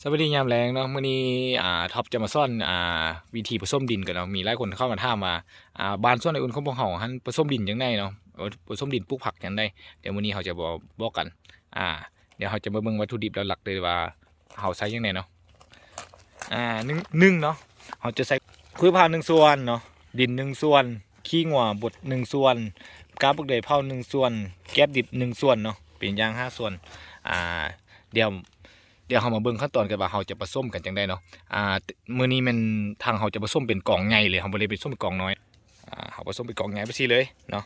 ສະບາຍດີຍາມແລງເນາະ, ມື້ນີ້ ອ່າ ທັອບຈະມາສອນ ອ່າ ວິທີປະສົມດິນກັນເນາະ. ມີຫຼາຍຄົນເຂົ້າມາຖາມວ່າ ອ່າ ບ້ານສວນອາຍອຸ່ນຂອງພວກເຮົາຫັ້ນປະສົມດິນຈັ່ງໃດເນາະ, ເອີ ປະສົມດິນປູກຜັກຈັ່ງໃດ. ດຽວມື້ນີ້ເຮົາຈະບອກ ບອກກັນ ອ່າ ດຽວເຮົາຈະມາເບິ່ງວັດຖຸດິບຫຼັກໆເລີຍວ່າເຮົາໃຊ້ຫຍັງແດ່ເນາະ. ອ່າ ໜຶ່ງ ໜຶ່ງເນາະ, ເຮົາຈະໃສ່ຂຸຍພາວໜຶ່ງສ່ວນເນາະ, ດິນໜຶ່ງສ່ວນ, ຂີ້ງົວບົດໜຶ່ງສ່ວນ, ກ້ານບັກເດືອຍເຜົາໜຶ່ງສ່ວນ, ແກບດິບໜຶ່ງສ່ວນເນາະ, ເປັນຢ່າງຫ້າສ່ວນ. ອ່າ ດຽວ ດຽວເຮົາມາເບິ່ງຂັ້ນຕອນກັນວ່າເຮົາຈະປະສົມກັນຈັ່ງໃດເນາະ. ອ່າ ມື້ນີ້ແມ່ນທາງເຮົາຈະປະສົມເປັນກອງໃຫຍ່ເລີຍ, ເຮົາບໍ່ໄດ້ປະສົມເປັນກອງນ້ອຍ. ອ່າ ເຮົາປະສົມເປັນກອງໃຫຍ່ໄປຊີ້ເລີຍເນາະ.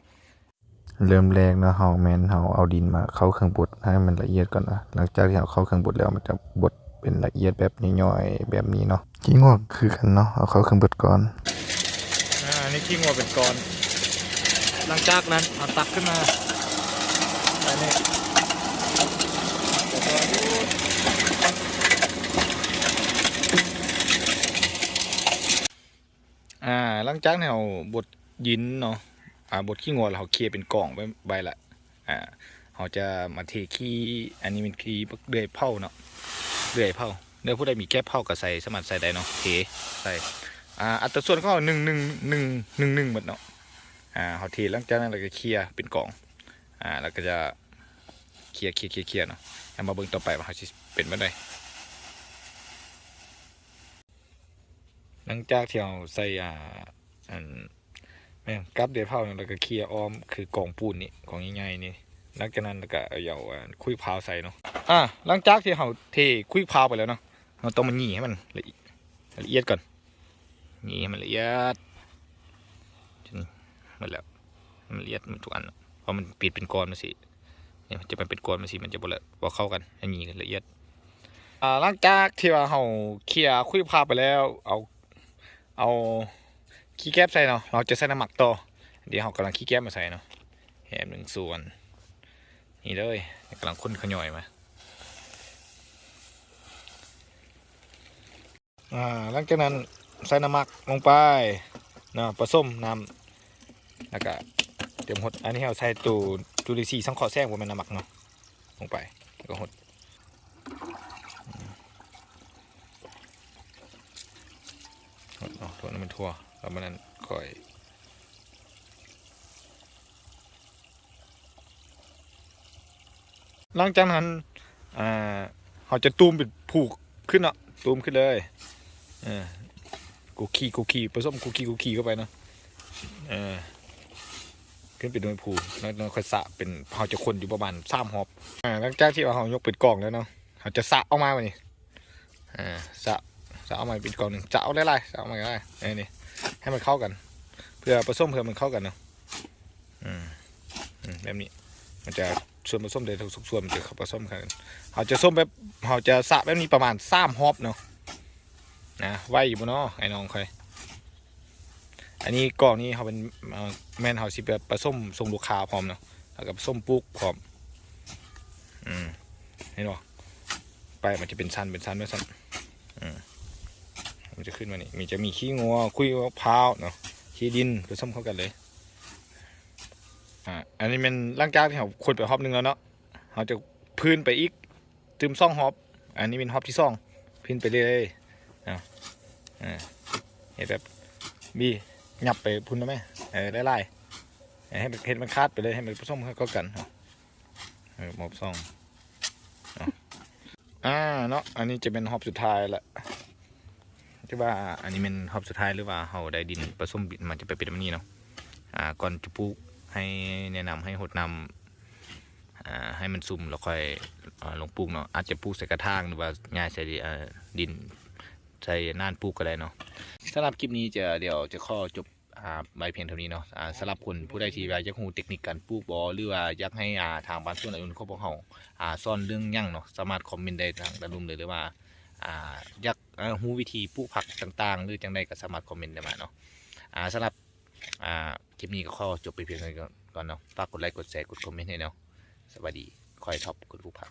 ເລີ່ມແລກເນາະ ເຮົາແມ່ນເຮົາເອົາດິນມາເຄົ້າເຄື່ອງບົດໃຫ້ມັນລະອຽດກ່ອນເນາະ. ຫຼັງຈາກທີ່ເຮົາເຄົ້າເຄື່ອງບົດແລ້ວ ມັນຈະບົດເປັນລະອຽດແບບຫຍ້ອຍໆແບບນີ້ເນາະ. ຂີ້ງົວຄືກັນເນາະ, ເອົາເຂົ້າເຄື່ອງບົດກ່ອນ. ອ່າ ນີ້ຂີ້ງົວເປັນກ້ອນ. ຫຼັງຈາກນັ້ນເຮົາຕັກຂຶ້ນມາ ອັນນີ້ ອ່າ ຫຼັງຈາກທີ່ເຮົາບົດດິນເນາະ, ອ່າ ບົດຂີ້ງົວແລ້ວ ເຮົາເຄຍເປັນກອງໄວ້ ໄວ້ລະ. ອ່າ ເຮົາຈະມາເທຂີ້ ອັນນີ້ແມ່ນຂີ້ບັກເດືອຍເຜົາເນາະ, ເດືອຍເຜົາ. ເດີ ຜູ້ໃດມີແກບເຜົາກໍໃສ່ ສາມາດໃສ່ໄດ້ເນາະ, ເທໃສ່. ອ່າ ອັດຕາສ່ວນຂອງເຮົາ ໜຶ່ງ ໜຶ່ງ ໜຶ່ງ ໜຶ່ງ ໜຶ່ງໝົດເນາະ. ອ່າ ເຮົາເທ ຫຼັງຈາກນັ້ນເຮົາກໍເຄຍເປັນກອງ. ອ່າ ແລ້ວກໍຈະເຄຍ ເຄຍ ເຄຍ ເຄຍເນາະ. ແລ້ວມາເບິ່ງຕໍ່ໄປວ່າເຮົາຊິເປັນແບບໃດ. ຫຼັງຈາກທີ່ເຮົາໃສ່ ອ່າ ອັນ ແມ່ນ ກັບເດືອຍເຜົາເນາະ ແລ້ວກໍເຄຍອ້ອມ ຄືກອງປູນນີ້ ກອງໃຫຍ່ໆນີ້. ຫຼັງຈາກນັ້ນແລ້ວກໍເອົາ ເອົາ ອ່າ ຂຸຍພາວໃສ່ເນາະ. ອ່າ ຫຼັງຈາກທີ່ເຮົາເທຂຸຍພາວໄປແລ້ວເນາະ, ເຮົາຕ້ອງມາຫຍິກໃຫ້ມັນລະອຽດ ລະອຽດກ່ອນ. ຫຍິກໃຫ້ມັນລະອຽດ ໝົດແລ້ວ ໃຫ້ມັນລະອຽດໝົດທຸກອັນເນາະ. ເພາະມັນເປັນ ເປັນກ້ອນມາຊີ້ ນີ້ ມັນຈະເປັນ ເປັນກ້ອນມາຊີ້ ມັນຈະບໍ່ລະ ບໍ່ເຂົ້າກັນ. ໃຫ້ຫຍິກໃຫ້ລະອຽດ. ອ່າ ຫຼັງຈາກທີ່ວ່າເຮົາເຄຍຂຸຍພາວໄປແລ້ວ ເອົາ ເອົາຂີ້ແກບໃສ່ເນາະ, ເຮົາຈະໃສ່ນ້ຳໝັກຕໍ່. ດຽວເຮົາກຳລັງຂີ້ແກບມາໃສ່ເນາະ, ແຮມໜຶ່ງສ່ວນ ນີ້ເລີຍ ກຳລັງຂົນຂະຫຍ້ອຍມາ. ອ່າ ຫຼັງຈາກນັ້ນໃສ່ນ້ຳໝັກລົງໄປເນາະ, ປະສົມນ້ຳ ແລ້ວກະຕຽມຫົດ. ອັນນີ້ເຮົາໃສ່ໂຕຈຸລິນຊີສັງເຄາະແສງ ບໍ່ແມ່ນນ້ຳໝັກເນາະ, ລົງໄປ ແລ້ວກໍຫົດ ຫົດເນາະ, ຫົດໃຫ້ມັນທົ່ວ ແລ້ວມັນນັ້ນຄ່ອຍ ຫຼັງຈາກນັ້ນ ອ່າ ເຮົາຈະຕູມເປັນພູຂຶ້ນເນາະ, ຕູມຂຶ້ນເລີຍ. ເອີ ກຸກຄີ ກຸກຄີ ປະສົມກຸກຄີ ກຸກຄີເຂົ້າໄປເນາະ. ເອີ ຂຶ້ນເປັນໜ່ວຍພູ ແລ້ວ ແລ້ວຄ່ອຍສະເປັນ, ເຮົາຈະຄົນຢູ່ປະມານສາມຮອບ. ອ່າ ຫຼັງຈາກທີ່ວ່າເຮົາຍົກເປັນກອງແລ້ວເນາະ, ເຮົາຈະສະອອກມາບາດນີ້. ອ່າ ສະ ສະອອກມາເປັນກອງໜຶ່ງ, ສະອອກຫຼາຍໆ ສະອອກມາຫຼາຍໆ ເອີ ນີ້ ໃຫ້ມັນເຂົ້າກັນ ເພື່ອປະສົມ ເພື່ອມັນເຂົ້າກັນເນາະ. ອືມ ອືມ ແບບນີ້ ມັນຈະສ່ວນປະສົມໄດ້ທຸກສ່ວນ ມັນຈະເຂົ້າປະສົມກັນ. ເຮົາຈະສົມແບບ ເຮົາຈະສະແບບນີ້ປະມານສາມຮອບເນາະ. ນະ ໄຫວຢູ່ບໍ່ເນາະ ໄອ້ນ້ອງຂ້ອຍ? ອັນນີ້ກອງນີ້ເຮົາເປັນ ເອີ ແມ່ນເຮົາຊິແບບປະສົມສົ່ງລູກຄ້າພ້ອມເນາະ, ແລ້ວກໍປະສົມປູກພ້ອມ. ອືມ ເຫັນບໍ່? ໄປມັນຈະເປັນຊັ້ນ ເປັນຊັ້ນ ເປັນຊັ້ນ. ອືມ ມັນຈະຂຶ້ນມານີ້ ມີ ຈະມີຂີ້ງົວ, ຂຸຍມະພ້າວເນາະ, ຂີ້ດິນ ປະສົມເຂົ້າກັນເລີຍ. ອ່າ ອັນນີ້ແມ່ນຫຼັງຈາກທີ່ເຮົາຄົນໄປຮອບໜຶ່ງແລ້ວເນາະ, ເຮົາຈະພື້ນໄປອີກຕື່ມສອງຮອບ. ອັນນີ້ແມ່ນຮອບທີສອງ ພື້ນໄປເລື້ອຍໆເນາະ. ເອີ ເຮັດແບບບີ ຫຍັບໄປພຸ້ນໄດ້ໄໝ? ເອີ ຫຼາຍໆ ເຮັດ ເຮັດມັນຂາດໄປເລີຍ ໃຫ້ມັນປະສົມເຂົ້າກັນ. ເອີ ຮອບສອງເນາະ. ອ່າ ເນາະ ອັນນີ້ຈະແມ່ນຮອບສຸດທ້າຍລະ ຖືວ່າອັນນີ້ແມ່ນຮອບສຸດທ້າຍ ຫຼືວ່າເຮົາໄດ້ດິນປະສົມ ມັນຈະໄປເປັນແບບນີ້ເນາະ. ອ່າ ກ່ອນຈະປູກ ໃຫ້ແນະນຳໃຫ້ຫົດນ້ຳ ອ່າ ໃຫ້ມັນຊຸ່ມ ແລ້ວຄ່ອຍ ອ່າ ລົງປູກເນາະ. ອາດຈະປູກໃສ່ກະຖາງ ຫຼືວ່າຫຍ້າຍໃສ່ ອ່າ ດິນ ໃສ່ໜ້ານປູກກໍໄດ້ເນາະ. ສຳລັບຄລິບນີ້ຈະ ດຽວຈະຂໍຈົບ ອ່າ ໄວ້ພຽງເທົ່ານີ້ເນາະ. ອ່າ ສຳລັບຄົນຜູ້ໃດທີ່ວ່າຢາກຮູ້ເຕັກນິກການປູກບໍ ຫຼືວ່າຢາກໃຫ້ ອ່າ ທາງບ້ານສວນອາຍອຸ່ນຂອງພວກເຮົາ ອ່າ ສອນເລື່ອງຫຍັງເນາະ, ສາມາດຄອມເມັນໄດ້ທາງດ້ານລຸ່ມເລີຍ ຫຼືວ່າ ອ່າ ຢາກ ເອີ ຮູ້ວິທີປູກຜັກຕ່າງໆ ຫຼືຈັ່ງໃດກໍສາມາດຄອມເມັນໄດ້ມາເນາະ. ອ່າ ສຳລັບ ອ່າ ຄລິບນີ້ກໍຂໍຈົບໄປພຽງເທົ່ານີ້ກ່ອນເນາະ. ຝາກກົດໄລ ກົດແຊ ກົດຄອມເມັນໃຫ້ເນາະ. ສະບາຍດີ. ຂ້ອຍທັອບ ຄົນປູກຜັກ.